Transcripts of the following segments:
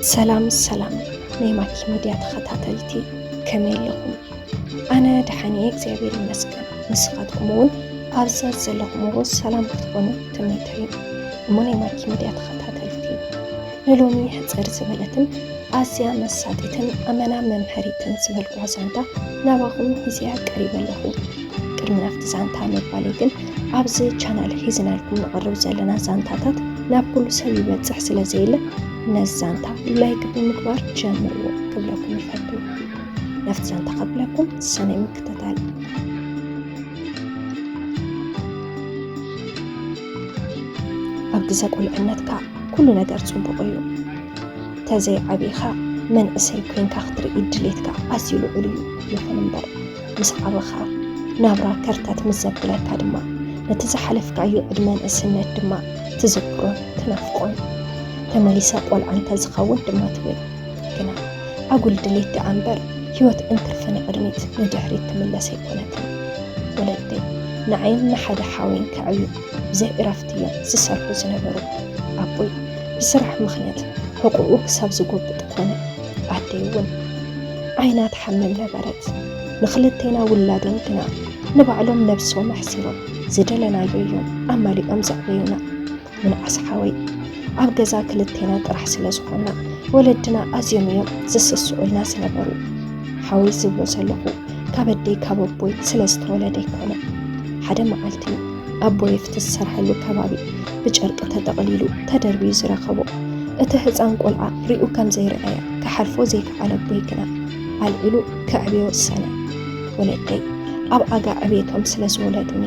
ሰላም ሰላም ናይ ማኪ ሚድያ ተኸታተልቲ፣ ከመይ ኣለኹም? ኣነ ደሓን እየ እግዚኣብሔር ይመስገን። ንስኻትኩም እውን ኣብዛ ዘለኹምዎ ሰላም ክትኾኑ ትምኒተይ እዩ። እሞ ናይ ማኪ ሚድያ ተኸታተልቲ፣ ንሎሚ ሕፅር ዝበለትን ኣዝያ መሳጢትን ኣመና መምሀሪትን ዝበልኩዋ ዛንታ ናባኹም ሒዘያ ቀሪበ ኣለኹ። ቅድሚ ናብቲ ዛንታ ምባለይ ግን ኣብዚ ቻናል ሒዝናልኩም ንቐርብ ዘለና ዛንታታት ናብ ኩሉ ሰብ ይበፅሕ ስለ ዘየለ ነዚ ዛንታ ላይክ ብምግባር ጀምርዎ ክብለኩም ይፈቱ። ናብቲ ዛንታ ከብለኩም ሰናይ ምክትታል። ኣብ ግዘ ቁልዕነትካ ኩሉ ነገር ፅቡቕ እዩ። ተዘይዓቢኻ መንእሰይ ኮይንካ ክትርኢ ድሌትካ ኣዝዩ ልዑል እዩ። ይኹን እምበር ምስ ዓበኻ ናብራ ከርተት ምስ ዘብለካ ድማ ነቲ ዝሓለፍካዮ ዕድመ ንእስነት ድማ ትዝክሮን ትናፍቆን። ተመሊሰ ቆልዓ እንተዝኸውን ድማ ትብል። ግና ኣጉል ድሌት ደኣ እምበር ህይወት እንትርፊ ንቕድሚት ንድሕሪት ትምለስ ኣይኮነትን። ወለደይ ንዓይን ንሓደ ሓወይን ከዕብዩ ብዘይ እረፍቲ እዮም ዝሰርሑ ዝነበሩ። ኣቦይ ብስራሕ ምኽንያት ሕቑኡ ክሳብ ዝጎብጥ ኮነ። ኣደይ እውን ዓይና ትሓምም ነበረት። ንኽልቴና ውላዶም ግና ንባዕሎም ነብሶም ኣሕሲሮም ዝደለናዮ እዮም ኣማሊኦም ዘዕበዩና። ምንዓስ ሓወይ ኣብ ገዛ ክልቴና ጥራሕ ስለ ዝኾና ወለድና ኣዝዮም እዮም ዝስስዑልና ዝነበሩ። ሓወይ ዝብሎ ዘለኹ ካብ ኣደይ ካብ ኣቦይ ስለ ዝተወለደ ኣይኮነን። ሓደ መዓልቲ ኣቦይ ኣብቲ ዝሰርሐሉ ከባቢ ብጨርቂ ተጠቕሊሉ ተደርብዩ ዝረኸቦ እቲ ህፃን ቆልዓ ሪኡ ከም ዘይረኣየ ክሓልፎ ዘይከኣለ ኣቦይ ግና ኣልዒሉ ከዕብዮ ወሰነ። ወለደይ ኣብ ኣጋ ዕቤቶም ስለ ዝወለዱኒ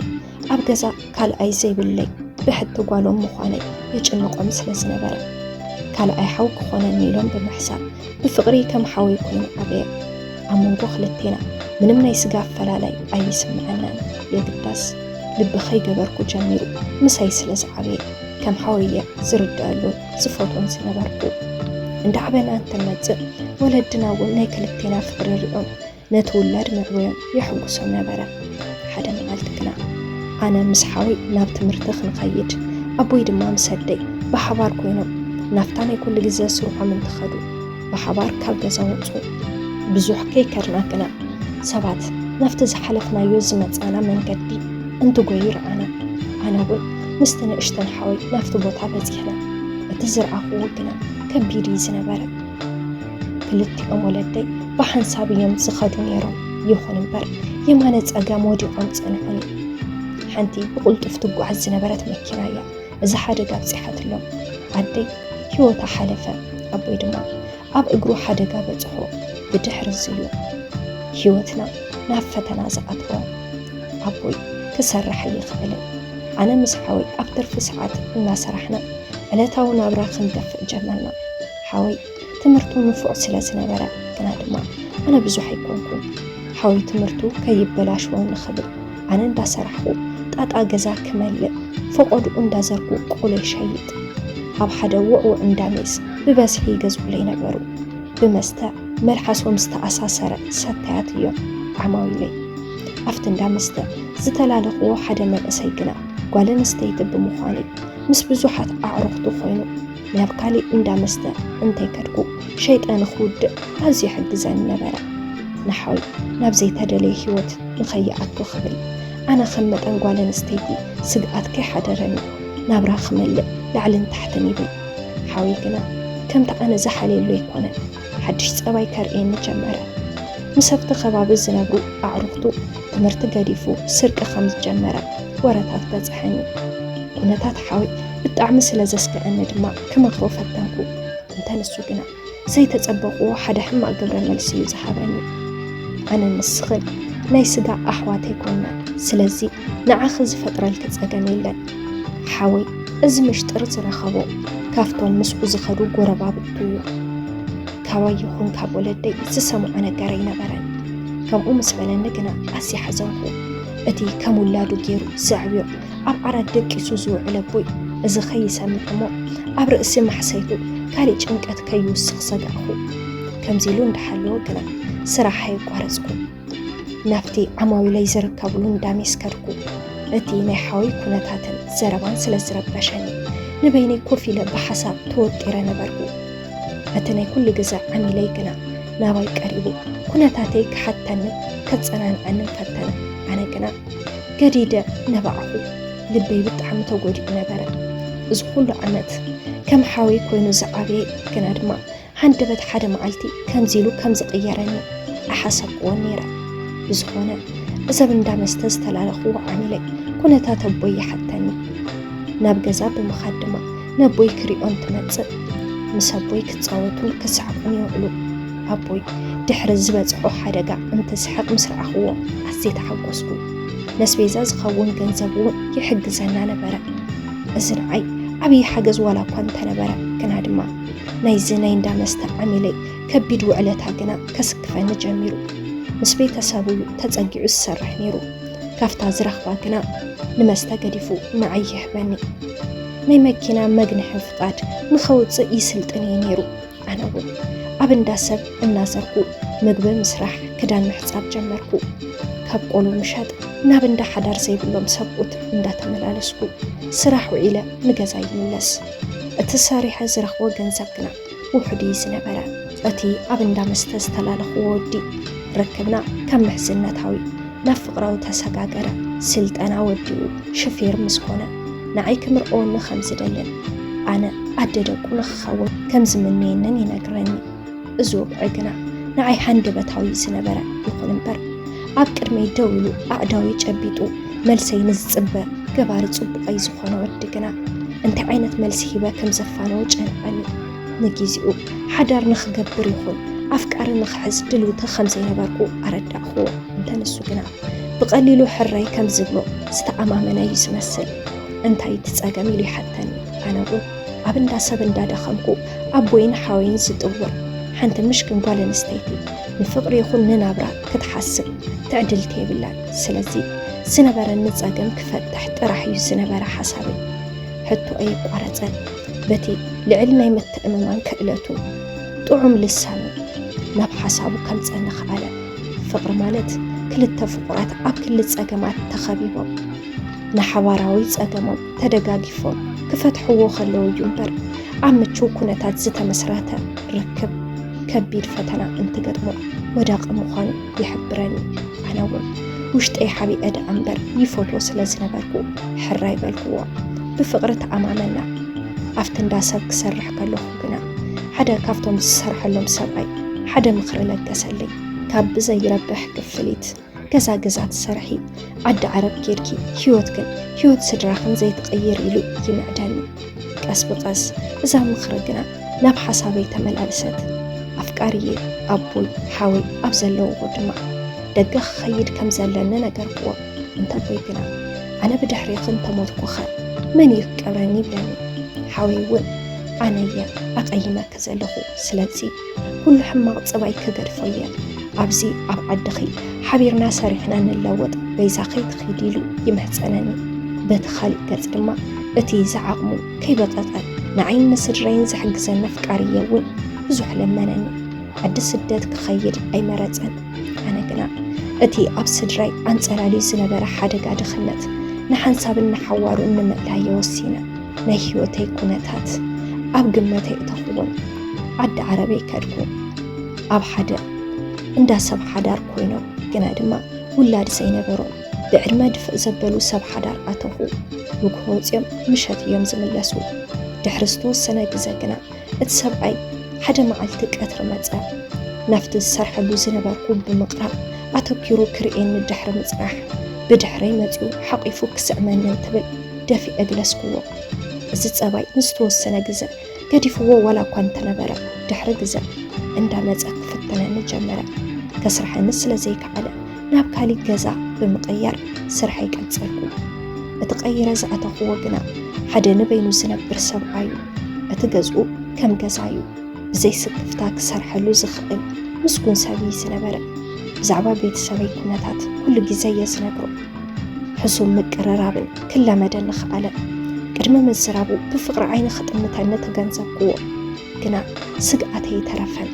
ኣብ ገዛ ካልኣይ ዘይብለይ ብሕቲ ጓሎም ምዃነይ የጭንቖም ስለ ዝነበረ ካልኣይ ሓው ክኾነኒ ኢሎም ብምሕሳብ ብፍቕሪ ከም ሓወይ ኮይኑ ዓበየ። ኣብ መንጎ ክልቴና ምንም ናይ ስጋ ኣፈላላይ ኣይስምዐናን። የግዳስ ልቢ ከይገበርኩ ጀሚሩ ምሳይ ስለ ዝዓበየ ከም ሓወይ እየ ዝርድኣሉን ዝፈትዎን ዝነበርኩ። እንዳዕበና እንትንመጽእ ወለድና እውን ናይ ክልቴና ፍቕሪ ሪኦም ነቲ ውላድ ምዕባዮም የሐጉሶም ነበረ። ሓደ መዓልቲ ግና ኣነ ምስ ሓወይ ናብ ትምህርቲ ክንኸይድ ኣቦይ ድማ ምስ ኣደይ ብሓባር ኮይኖም ናብታ ናይ ኩሉ ግዘ ስርሖም እንትኸዱ ብሓባር ካብ ገዛ ወፁ። ብዙሕ ከይከድና ግና ሰባት ናብቲ ዝሓለፍናዮ ዝመፃና መንገዲ እንትጎዩ ረኣና። ኣነ እውን ምስቲ ንእሽተን ሓወይ ናብቲ ቦታ በፂሕና። እቲ ዝረኣኽዎ ግና ከቢድ እዩ ዝነበረ። ክልቲኦም ወለደይ ብሓንሳብ እዮም ዝኸዱ ነይሮም። ይኹን እምበር የማነ ፀጋም ወዲቖም ፀንሑኒ። ሓንቲ ብቕልጡፍ ትጓዓዝ ዝነበረት መኪና እያ እዚ ሓደጋ ኣብፂሓትሎም። ኣደይ ህይወታ ሓለፈ። ኣቦይ ድማ ኣብ እግሩ ሓደጋ በፅሖ። ብድሕሪ እዚ'ዩ ህይወትና ናብ ፈተና ዝኣተወ። ኣቦይ ክሰርሕ ኣይኽእልን። ኣነ ምስ ሓወይ ኣብ ትርፊ ሰዓት እናሰራሕና ዕለታዊ ናብራ ክንገፍእ ጀመርና። ሓወይ ትምህርቱ ንፉዕ ስለ ዝነበረ ግና ድማ ኣነ ብዙሕ ኣይኮንኩን። ሓወይ ትምህርቱ ከይበላሽዎ ንኽብል ኣነ እንዳሰራሕኹ ጣጣ ገዛ ክመልእ ፈቖድኡ እንዳዘርኩ ቆሎ ይሸይጥ። ኣብ ሓደ ውዕውዕ እንዳ ሜስ ብበዝሒ ይገዝኡለይ ነበሩ። ብመስተ መልሓሶም ዝተኣሳሰረ ሰታያት እዮም ዓማዊለይ። ኣብቲ እንዳ መስተ ዝተላለኽዎ ሓደ መንእሰይ ግና ጓል ኣንስተይቲ ብምዃነይ ምስ ብዙሓት ኣዕሩኽቱ ኮይኑ ናብ ካሊእ እንዳ መስተ እንተይከድኩ ሸይጠ ንኽውድእ ኣዝዩ ይሕግዘኒ ነበረ። ንሓወይ ናብ ዘይተደለየ ህይወት ንኸይኣቱ ክብል ኣነ ከም መጠን ጓል ኣንስተይቲ ስግኣት ከይሓደረኒ ናብራ ክመልእ ላዕልን ታሕትን ይብል። ሓወይ ግና ከምቲ ኣነ ዝሓልየሉ ኣይኮነን። ሓድሽ ጸባይ ከርእየኒ ጀመረ። ምስ ኣብቲ ከባቢ ዝነብሩ ኣዕሩኽቱ ትምህርቲ ገዲፉ ስርቂ ከም ዝጀመረ ወረታት በጽሐኒ። ኩነታት ሓወይ ብጣዕሚ ስለ ዘስግኣኒ ድማ ክመኽሮ ፈተንኩ። እንተ ንሱ ግና ዘይተጸበቕዎ ሓደ ሕማቕ ግብረ መልሲ እዩ ዝሃበኒ። ኣነ ንስኽን ናይ ስጋ ኣሕዋት ኣይኮንናን። ስለዚ ንዓኺ ዝፈጥረልኪ ጸገም የለን። ሓወይ እዚ ምሽጥር ዝረኸቦ ካብቶም ምስኡ ዝኸዱ ጎረባብቱ እዩ። ካባይ ይኹን ካብ ወለደይ ዝሰምዖ ነገር ኣይነበረን። ከምኡ ምስ በለኒ ግና ኣዝየ ሓዘንኩ። እቲ ከም ውላዱ ገይሩ ዘዕብዮ ኣብ ዓራት ደቂሱ ዝውዕል ኣቦይ እዚ ከይሰምዕ እሞ ኣብ ርእሲ ማሕሰይቱ ካሊእ ጭንቀት ከይውስኽ ሰጋእኹ። ከምዚ ኢሉ እንዳሓለወ ግና ስራሕ ኣየቋረጽኩ። ናብቲ ዓማዊለይ ዝርከብሉ እንዳ ሜስ ከድኩ። እቲ ናይ ሓወይ ኩነታትን ዘረባን ስለ ዝረበሸኒ ንበይነይ ኮፍ ኢለ ብሓሳብ ተወጢረ ነበርኩ። እቲ ናይ ኩሉ ግዜ ዓሚለይ ግና ናባይ ቀሪቡ፣ ኩነታተይ ክሓተንን ከጸናንዓንን ፈተነ። ኣነ ግና ገዲደ ነባዕኹ። ልበይ ብጣዕሚ ተጎዲኡ ነበረ። እዚ ኩሉ ዓመት ከም ሓወይ ኮይኑ ዝዓበየ፣ ግና ድማ ሃንደበት ሓደ መዓልቲ ከምዚ ኢሉ ከም ዝቕየረኒ ኣይሓሰብክዎን ነይረ። ብዝኾነ፣ እዚ ኣብ እንዳ መስተ ዝተላለኽዎ ዓሚለይ ኩነታት ኣቦይ ይሓተኒ። ናብ ገዛ ብምኻድ ድማ ነቦይ ክሪኦ እንትመጽእ፣ ምስ ኣቦይ ክጻወቱን ክስሕቁን ይውዕሉ። ኣቦይ ድሕሪ ዝበጽሖ ሓደጋ እንትስሕቕ ምስ ረኣኽዎ ኣዝየ ተሓጎስኩ። ነስቤዛ ዝኸውን ገንዘብ እውን ይሕግዘና ነበረ። እዚ ንዓይ ዓብዪ ሓገዝ ዋላ እኳ እንተነበረ፣ ግና ድማ ናይዚ ናይ እንዳ መስተ ዓሚለይ ከቢድ ውዕለታ ግና ከስክፈኒ ጀሚሩ። ምስ ቤተሰቡ እዩ ተጸጊዑ ዝሰርሕ ነይሩ። ካብታ ዝረኽባ ግና ንመስተ ገዲፉ ንዓይ ይህበኒ። ናይ መኪና መግንሒ ፍቓድ ንኸውጽእ ይስልጥን እዩ ነይሩ። ኣነ እውን ኣብ እንዳ ሰብ እናዘርኩ ምግቢ ምስራሕ፣ ክዳን ምሕጻብ ጀመርኩ። ካብ ቆሎ ምሻጥ ናብ እንዳ ሓዳር ዘይብሎም ሰብኡት እንዳተመላለስኩ ስራሕ ውዒለ ንገዛ ይምለስ። እቲ ሰሪሐ ዝረኽቦ ገንዘብ ግና ውሑድ እዩ ዝነበረ። እቲ ኣብ እንዳ መስተ ዝተላለኽዎ ወዲ ርክብና ካብ ምሕዝነታዊ ናብ ፍቕራዊ ተሰጋገረ። ስልጠና ወዲኡ ሽፌር ምስ ኮነ፣ ንዓይ ክምርዕወኒ ከም ዝደልን ኣነ ኣደ ደቁ ንኽኸውን ከም ዝምነየንን ይነግረኒ። እዚ ወግዒ ግና ንዓይ ሃንደበታዊ ዝነበረ ይኹን እምበር፣ ኣብ ቅድመይ ደው ኢሉ ኣእዳወይ ጨቢጡ መልሰይ ንዝጽበ ገባሪ ጽቡቐይ ዝኾነ ወዲ ግና እንታይ ዓይነት መልሲ ሂበ ከም ዘፋነዎ ጨንቐኒ። ንጊዜኡ ሓዳር ንኽገብር ይኹን ኣፍቃሪ ንኽሕዝ ድልውቲ ከም ዘይነበርኩ ኣረዳእኽዎ። እንተ ንሱ ግና ብቐሊሉ ሕራይ ከም ዝብሎ ዝተኣማመነ እዩ ዝመስል። "እንታይ እቲ ጸገም?" ኢሉ ይሓተኒ። ኣነ እውን ኣብ እንዳ ሰብ እንዳደኸምኩ ኣቦይን ሓወይን ዝጥውር ሓንቲ ምሽክን ጓል ኣንስተይቲ ንፍቕሪ ይኹን ንናብራ ክትሓስብ ትዕድልቲ የብላን። ስለዚ ዝነበረኒ ጸገም ክፈትሕ ጥራሕ እዩ ዝነበረ ሓሳበይ። ሕቶ ኣየቋረጸን። በቲ ልዕሊ ናይ ምትእምማን ክእለቱ ጥዑም ልሳኑ ናብ ሓሳቡ ከምጸኒ ከኣለ። ፍቕሪ ማለት ክልተ ፍቑራት ኣብ ክሊ ጸገማት ተኸቢቦም ንሓባራዊ ጸገሞም ተደጋጊፎም ክፈትሕዎ ከለዉ እዩ እምበር፣ ኣብ ምቹው ኩነታት ዝተመስረተ ርክብ ከቢድ ፈተና እንትገጥሞ ወዳቒ ምዃኑ ይሕብረኒ። ኣነ እውን ውሽጠይ ሓቢአ ደኣ እምበር ይፈትዎ ስለ ዝነበርኩ ሕራይ በልክዎ። ብፍቕሪ ተኣማመና። ኣብቲ እንዳ ሰብ ክሰርሕ ከለኹ ግና ሓደ ካብቶም ዝሰርሐሎም ሰብኣይ ሓደ ምኽሪ ለገሰለይ። ካብ ብዘይረብሕ ክፍሊት ገዛ ገዛ ትሰርሒ፣ ዓዲ ዓረብ ኬድኪ፣ ህይወትክን ህይወት ስድራኽን ዘይትቕይር ኢሉ ይምዕደኒ። ቀስ ብቐስ እዛ ምኽሪ ግና ናብ ሓሳበይ ተመላልሰት። ኣፍቃሪየ፣ ኣቦይ፣ ሓወይ ኣብ ዘለውዎ ድማ ደገ ክኸይድ ከም ዘለኒ ነገርክዎ። እንተ ኣቦይ ግና፣ "ኣነ ብድሕሬኺ እንተሞትኩኸ መን እዩ ክቀብረኒ?" ይብለኒ። ሓወይ እውን፣ "ኣነ እየ ኣቐይመኪ ዘለኹ፣ ስለዚ ኩሉ ሕማቕ ጸባይ ክገድፎ እየ። ኣብዚ ኣብ ዓድኺ ሓቢርና ሰሪሕና ንለወጥ፣ በይዛኺ ኣይትኺዲ" ኢሉ ይምሕጸነኒ። በቲ ካልእ ገጽ ድማ፣ እቲ ዝዓቕሙ ከይበቐቐ ንዓይን ንስድራይን ዝሕግዘኒ ኣፍቃሪየ እውን ብዙሕ ለመነኒ። ዓዲ ስደት ክኸይድ ኣይመረጸን። ኣነ ግና እቲ ኣብ ስድራይ ኣንጸላልዩ ዝነበረ ሓደጋ ድኽነት ንሓንሳብን ንሓዋሩን ንምእላይ ወሲነ። ናይ ህይወተይ ኩነታት ኣብ ግምት ኣየእተኹዎን ዓዲ ዓረበይ ከድኩ። ኣብ ሓደ እንዳ ሰብ ሓዳር ኮይኖም፣ ግና ድማ ውላድ ዘይነበሮም ብዕድመ ድፍእ ዘበሉ ሰብ ሓዳር ኣተኹ። ንግሆ ወጺኦም ምሸት እዮም ዝምለሱ። ድሕሪ ዝተወሰነ ግዜ ግና እቲ ሰብኣይ ሓደ መዓልቲ ቀትሪ መጸ። ናብቲ ዝሰርሐሉ ዝነበርኩ ብምቕራብ ኣተኲሩ ክርእየኒ ድሕሪ ምጽናሕ፣ ብድሕረይ መጺኡ ሓቒፉ ክስዕመኒ እንትብል ደፊኤ ግለስክዎ። እዚ ጸባይ ንዝተወሰነ ግዜ ገዲፍዎ ዋላ እኳ እንተነበረ፣ ድሕሪ ግዜ እንዳመጸ ክፍትነኒ ጀመረ። ከስርሐኒ ስለ ዘይከኣለ፣ ናብ ካሊእ ገዛ ብምቕያር ስርሐይ ቀጸልኩ። እቲ ቀይረ ዝኣተኽዎ ግና ሓደ ንበይኑ ዝነብር ሰብኣይ እዩ። እቲ ገዝኡ ከም ገዛ እዩ። ብዘይ ስክፍታ ክሰርሐሉ ዝኽእል ምስጉን ሰብ እዩ ዝነበረ። ብዛዕባ ቤተሰበይ ኩነታት ኩሉ ግዜ እየ ዝነግሮ። ሕሱም ምቅርራብን ክለመደኒ ከኣለ። ቅድሚ ምዝራቡ ብፍቕሪ ዓይኒ ክጥምተኒ ተገንዘብክዎ። ግና ስግኣተይ ኣይተረፈን።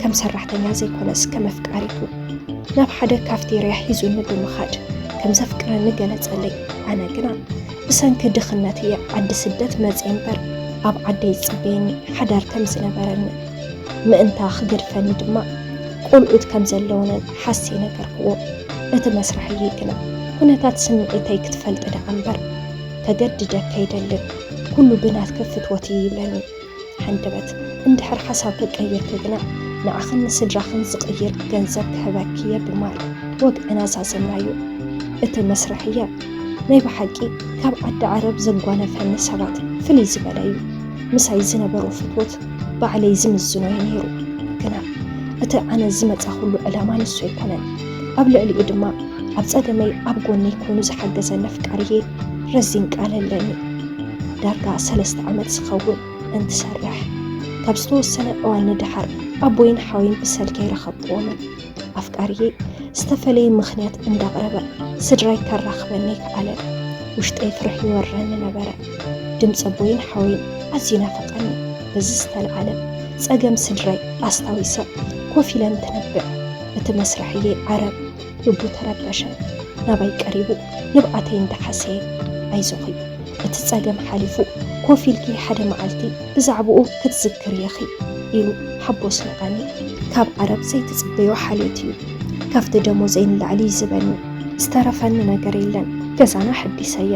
ከም ሰራሕተኛ ዘይኮነስ ከም ኣፍቃሪቱ። ናብ ሓደ ካፍቴርያ ሒዙኒ ብምኻድ ከም ዘፍቅረኒ ገለጸለይ። ኣነ ግና ብሰንኪ ድኽነት እየ ዓዲ ስደት መጽየ እምበር፣ ኣብ ዓደይ ዝጽበየኒ ሓዳር ከም ዝነበረኒ ምእንታ ክገድፈኒ ድማ ቆልዑት ከም ዘለውንን ሓስየ ነገርክዎ። እቲ መስርሕየይ ግና ኩነታት ስምዒተይ ክትፈልጥ ደኣ እምበር ከገድደኪ ኣይደልን፣ ኩሉ ብናትኪ ፍትወት እዩ ይብለኒ። ሃንደበት፣ እንድሕር ሓሳብኪ ቀይርኪ ግና ንዓኽን ንስድራኽን ዝቕይር ገንዘብ ክህበኪ እየ ብማል ወግዕና ዛዘምናዮ። እቲ መስርሕየ ናይ ብሓቂ ካብ ዓዲ ዓረብ ዘጓነፈኒ ሰባት ፍልይ ዝበለ እዩ። ምሳይ ዝነበሮ ፍትወት ባዕለይ ዝምዝኖ እዩ ነይሩ። ግና እቲ ኣነ ዝመጻኹሉ ዕላማ ንሱ ኣይኮነን። ኣብ ልዕሊኡ ድማ ኣብ ጸገመይ ኣብ ጎነይ ኮይኑ ዝሓገዘኒ ኣፍቃሪየ ረዚን ቃል ኣለኒ። ዳርጋ ሰለስተ ዓመት ዝኸውን እንትሰርሕ፣ ካብ ዝተወሰነ እዋን ንደሓር ኣቦይን ሓወይን ብሰልኪ ኣይረኸብክዎምን። ኣፍቃሪየ ዝተፈለየ ምኽንያት እንዳቕረበ ስድራይ ከራኽበኒ ኣይከኣለን። ውሽጠይ ፍርሒ ይወረኒ ነበረ። ድምፂ ኣቦይን ሓወይን ኣዝዩ ናፈቐኒ። በዚ ዝተለዓለ ጸገም ስድራይ ኣስታዊሰ ኮፍ ኢለ እንትነብዕ፣ እቲ መስርሕየይ ዓረብ ልቡ ተረበሸ። ናባይ ቀሪቡ ንብዓተይ እንዳሓሰየ፣ ኣይዞኺ፣ እቲ ጸገም ሓሊፉ፣ ኮፍ ኢልኪ ሓደ መዓልቲ ብዛዕባኡ ክትዝክሪ ኢኺ ኢሉ ሓቦ ስነቐኒ። ካብ ዓረብ ዘይትጽበዮ ሓልዮት እዩ። ካብቲ ደሞዘይ ንላዕሊ እዩ ዝህበኒ። ዝተረፈኒ ነገር የለን። ገዛና ኣሐዲሰ እየ።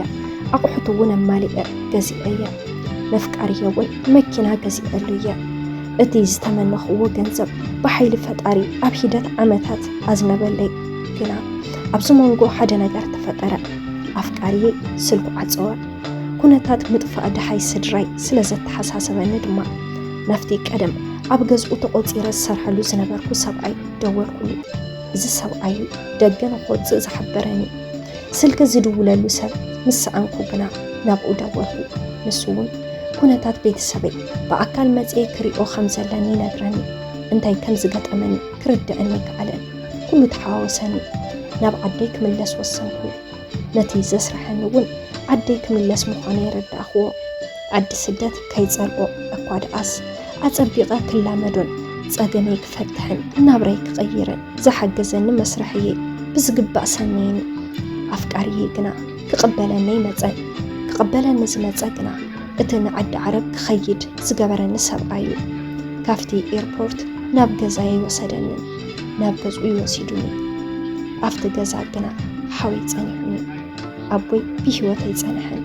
ኣቑሑት እውን ኣማሊኤ ገዚኤ እየ። ነፍቃሪየ እውን መኪና ገዚኤሉ እየ። እቲ ዝተመነኽዎ ገንዘብ ብሓይሊ ፈጣሪ ኣብ ሒደት ዓመታት ኣዝነበለይ። ግና ኣብዚ መንጎ ሓደ ነገር ተፈጠረ። ኣፍቃሪየ ስልኩ ዓጸወ። ኩነታት ምጥፋእ ደሃይ ስድራይ ስለ ዘተሓሳሰበኒ ድማ ናብቲ ቀደም ኣብ ገዝኡ ተቖጺረ ዝሰርሐሉ ዝነበርኩ ሰብኣይ ደወልኩሉ። እዚ ሰብኣይ እዩ ደገ ንክወጽእ ዝሓበረኒ። ስልኪ ዝድውለሉ ሰብ ምስ ሰኣንኩ ግና ናብኡ ደወልኩ። ንሱ እውን ኩነታት ቤተሰበይ ብኣካል መጺኤ ክሪኦ ከም ዘለኒ ይነግረኒ። እንታይ ከም ዝገጠመኒ ክርድኣኒ ኣይከኣለን። ኩሉ ተሓዋወሰኒ። ናብ ዓደይ ክምለስ ወሰንኩ። ነቲ ዘስርሐኒ እውን ዓደይ ክምለስ ምዃነይ ኣረዳእክዎ። ዓዲ ስደት ከይጸልኦ እኳ ደኣስ፣ ኣጸቢቐ ክላመዶን ጸገመይ ክፈትሕን ናብራይ ክቕይርን ዝሓገዘኒ መስርሕየይ ብዝግባእ ሰንየኒ። ኣፍቃሪየይ ግና ክቕበለኒ ኣይመጸን። ክቕበለኒ ዝመጸ ግና እቲ ንዓዲ ዓረብ ክኸይድ ዝገበረኒ ሰብኣይ እዩ። ካብቲ ኤርፖርት ናብ ገዛይ ኣይወሰደንን፣ ናብ ገዝኡ እዩ ወሲዱኒ። ኣብቲ ገዛ ግና ሓወይ ጸኒሑኒ። ኣቦይ ብህይወት ኣይጸንሐን።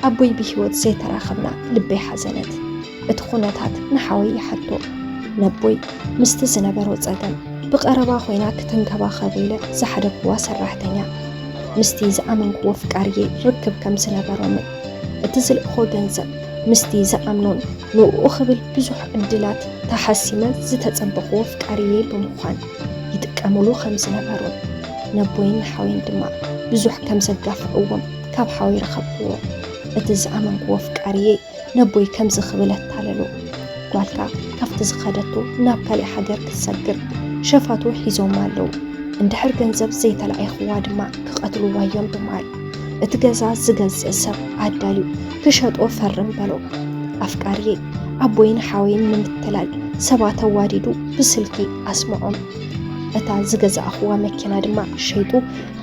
ኣቦይ ብህይወት ዘይተራኸብና ልበይ ሓዘነት። እቲ ኩነታት ንሓወይ ይሓቶ። ነቦይ ምስቲ ዝነበሮ ጸገም ብቐረባ ኮይና ክትንከባኸቦ ኢለ ዝሓደግክዋ ሰራሕተኛ ምስቲ ዝኣመንክዎ ኣፍቃሪየይ ርክብ ከም ዝነበሮምን እቲ ዝልእኾ ገንዘብ ምስቲ ዝኣምኖን ንኡ ክብል ብዙሕ ዕድላት ተሓሲመ ዝተጸበኽዎ ኣፍቃሪየይ ብምዃን ይጥቀምሉ ከም ዝነበሩን ነቦይን ንሓወይን ድማ ብዙሕ ከም ዘጋፍዕዎም ካብ ሓወይ ረኸብክዎ። እቲ ዝኣመንክዎ ኣፍቃሪየይ ነቦይ ከምዚ ክብል ኣታለሎ። ጓልካ ካብቲ ዝኸደቶ ናብ ካሊእ ሃገር ክትሰግር ሸፋቱ ሒዞማ ኣለዉ። እንድሕር ገንዘብ ዘይተላኢኽዋ ድማ ክቐትልዋ እዮም ብምባል እቲ ገዛ ዝገዝእ ሰብ ኣዳልዩ ክሸጦ ፈርም በሎ። ኣፍቃሪየይ ኣቦይን ሓወይን ንምትላል ሰባት ኣዋዲዱ ብስልኪ ኣስምዖም። እታ ዝገዛእኽዋ መኪና ድማ ሸይጡ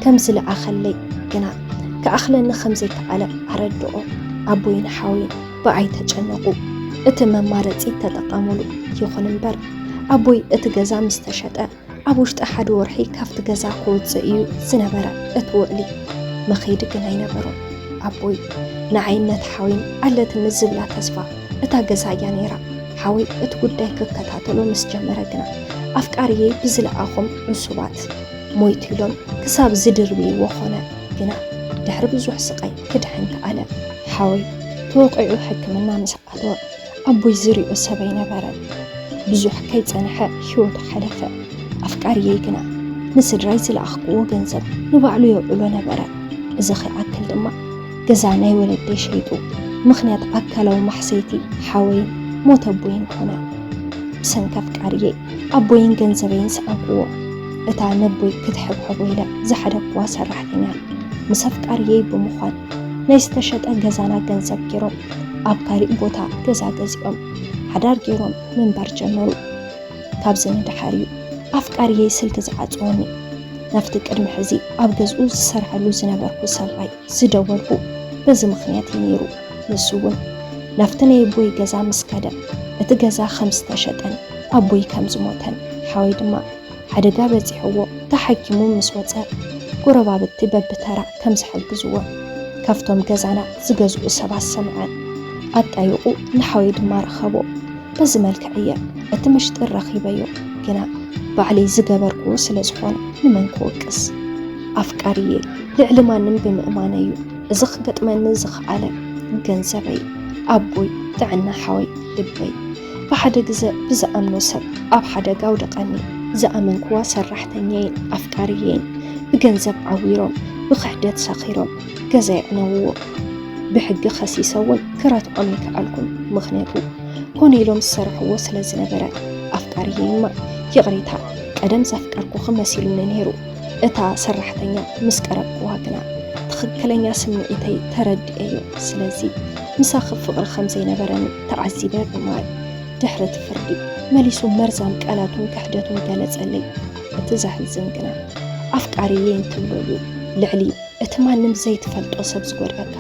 ከም ዝለኣኸለይ ግና ክኣኽለኒ ከም ዘይከኣለ ኣረድኦ። ኣቦይን ሓወይን ብኣይ ተጨነቑ። እቲ መማረጺ ተጠቐሙሉ። ይኹን እምበር ኣቦይ እቲ ገዛ ምስ ተሸጠ ኣብ ውሽጢ ሓደ ወርሒ ካብቲ ገዛ ክወጽእ እዩ ዝነበረ እቲ ውዕሊ። መኸይዲ ግን ኣይነበሮን። ኣቦይ ንዓይን ነቲ ሓወይን ኣለትኒ ዝብላ ተስፋ እታ ገዛ እያ ነይራ። ሓወይ እቲ ጉዳይ ክከታተሎ ምስ ጀመረ ግና ኣፍቃሪየይ ብዝለኣኾም ዕሱባት ሞይቱ ኢሎም ክሳብ ዝድርብይዎ ኾነ። ግና ድሕሪ ብዙሕ ስቓይ ክድሕን ከኣለ። ሓወይ ተወቒዑ ሕክምና ምስ ኣተወ ኣቦይ ዝሪኦ ሰብ ኣይነበረን። ብዙሕ ከይጸንሐ ህይወቱ ሓለፈ። ኣፍቃሪየይ ግና ንስድራይ ዝለኣኽክዎ ገንዘብ ንባዕሉ የውዕሎ ነበረ። እዚ ከይኣክል ድማ ገዛ ናይ ወለደይ ሸይጡ ምኽንያት ኣካላዊ ማሕሰይቲ ሓወይን ሞት ኣቦይን ኮነ። ብሰንኪ ኣፍቃሪየይ ኣቦይን ገንዘበይን ሰኣንክዎ። እታ ነቦይ ክትሕብሕቦ ኢለ ዝሓደግክዋ ሰራሕተኛ ምስ ኣፍቃሪየይ ብምዃን ናይ ዝተሸጠ ገዛና ገንዘብ ገይሮም ኣብ ካሊእ ቦታ ገዛ ገዚኦም ሓዳር ገይሮም ምንባር ጀመሩ። ካብዚ ንደሓር እዩ ኣፍቃሪየይ ስልኪ ዝዓጽወኒ። ናብቲ ቅድሚ ሕዚ ኣብ ገዝኡ ዝሰርሐሉ ዝነበርኩ ሰብኣይ ዝደወልኩ በዚ ምኽንያት እዩ ነይሩ። ንሱ እውን ናብቲ ናይ ኣቦይ ገዛ ምስ ከደ እቲ ገዛ ከም ዝተሸጠን ኣቦይ ከም ዝሞተን ሓወይ ድማ ሓደጋ በጺሕዎ ተሓኪሙ ምስ ወጸ፣ ጎረባብቲ በብተራ ከም ዝሕግዝዎ፣ ካብቶም ገዛና ዝገዝኡ ሰባት ሰምዐ። ኣጣይቑ ንሓወይ ድማ ረኸቦ። በዚ መልክዕ እየ እቲ ምሽጢር ረኺበዮ፣ ግና ባዕለይ ዝገበርክዎ ስለ ዝኾነ ንመን ክወቅስ? ኣፍቃሪየ ልዕሊ ማንም ብምእማነይ እዩ እዚ ክገጥመኒ ዝኸኣለ። ገንዘበይ፣ ኣቦይ፣ ጥዕና ሓወይ፣ ልበይ። ብሓደ ግዘ ብዝኣምኖ ሰብ ኣብ ሓደጋ ኣውደቐኒ። ዝኣመንክዋ ሰራሕተኛይን ኣፍቃሪየይን ብገንዘብ ዓዊሮም፣ ብክሕደት ሰኺሮም ገዛ የዕነውዎ። ብሕጊ ከሲሰ እውን ክረትዖም ኣይከኣልኩን። ምኽንያቱ ኮነ ኢሎም ዝሰርሕዎ ስለ ዝነበረ። ኣፍቃሪየይማ ይቕሬታ፣ ቀደም ዘፍቀርኩኺ መሲሉኒ ነይሩ። እታ ሰራሕተኛ ምስ ቀረብክዋ ግና ትኽክለኛ ስምዒተይ ተረዲኤዮ። ስለዚ ምሳኺ ፍቕሪ ከም ዘይነበረኒ ተዓዚበ ብምባል ድሕሪ እቲ ፍርዲ መሊሱ መርዛም ቃላቱን ክሕደቱን ገለጸለይ። እቲ ዘሕዝን ግና ኣፍቃሪየይን ትብለሉ ልዕሊ እቲ ማንም ዘይትፈልጦ ሰብ ዝጎድኣካ።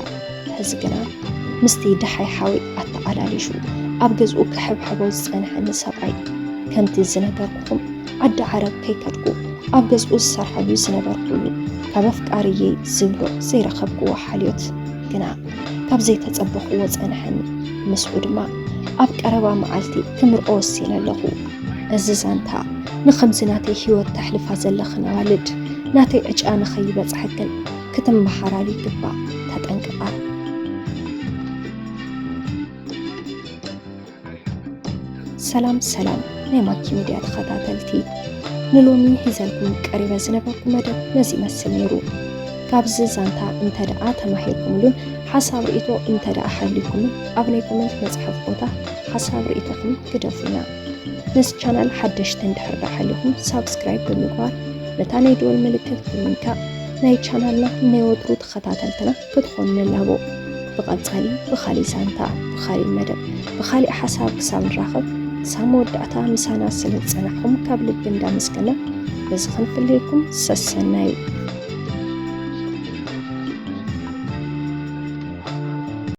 ሕዚ ግና ምስቲ ደሓይ ሓወይ ኣተኣላሊሹ ኣብ ገዝኡ ክሕብሕቦ ዝጸንሐኒ ሰብኣይ፣ ከምቲ ዝነገርኩኹም ዓዲ ዓረብ ከይከድኩ ኣብ ገዝኡ ዝሰርሐሉ ዝነበርኩሉ ካብ ኣፍቃሪየይ ዝብሎ ዘይረኸብክዎ ሓልዮት ግና ካብ ዘይተጸበኽዎ ጸንሐኒ። ምስኡ ድማ ኣብ ቀረባ መዓልቲ ክምርዖ ወሲነ ኣለኹ። እዚ ዛንታ ንኸምዚ ናተይ ህይወት ተሕልፋ ዘለኽን ኣዋልድ ናተይ ዕጫ ንኸይበጽሐክን ክትመሃራሉ ይግባእ። ተጠንቀቓ። ሰላም ሰላም ናይ ማኪ ሚድያ ተኸታተልቲ፣ ንሎሚ ሒዘልኩም ቀሪበ ዝነበርኩ መደብ ነዚ ይመስል ነይሩ። ካብዚ ዛንታ እንተ ደኣ ተማሂርኩምሉን ሓሳብ ርእይቶ እንተ ደኣ ሃልዩኩምን ኣብ ናይ ኮመንት መጽሓፍ ቦታ ሓሳብ ርእይቶኹም ግደፉና። ነዚ ቻናል ሓደሽቲ እንድሕር ደኣ ሃሊኹም ሳብስክራይብ ብምግባር ነታ ናይ ደወል ምልክት ብምንካእ ናይ ቻናልና ናይ ወትሩ ተኸታተልትና ክትኾኑ ንላቦ። ብቐጻሊ ብኻሊእ ዛንታ፣ ብኻሊእ መደብ፣ ብኻሊእ ሓሳብ ክሳብ ንራኸብ፣ ክሳብ መወዳእታ ምሳና ስለ ዝጸናሕኩም ካብ ልቢ እንዳመስገና፣ በዚ ክንፍለየኩም ሰሰናዩ።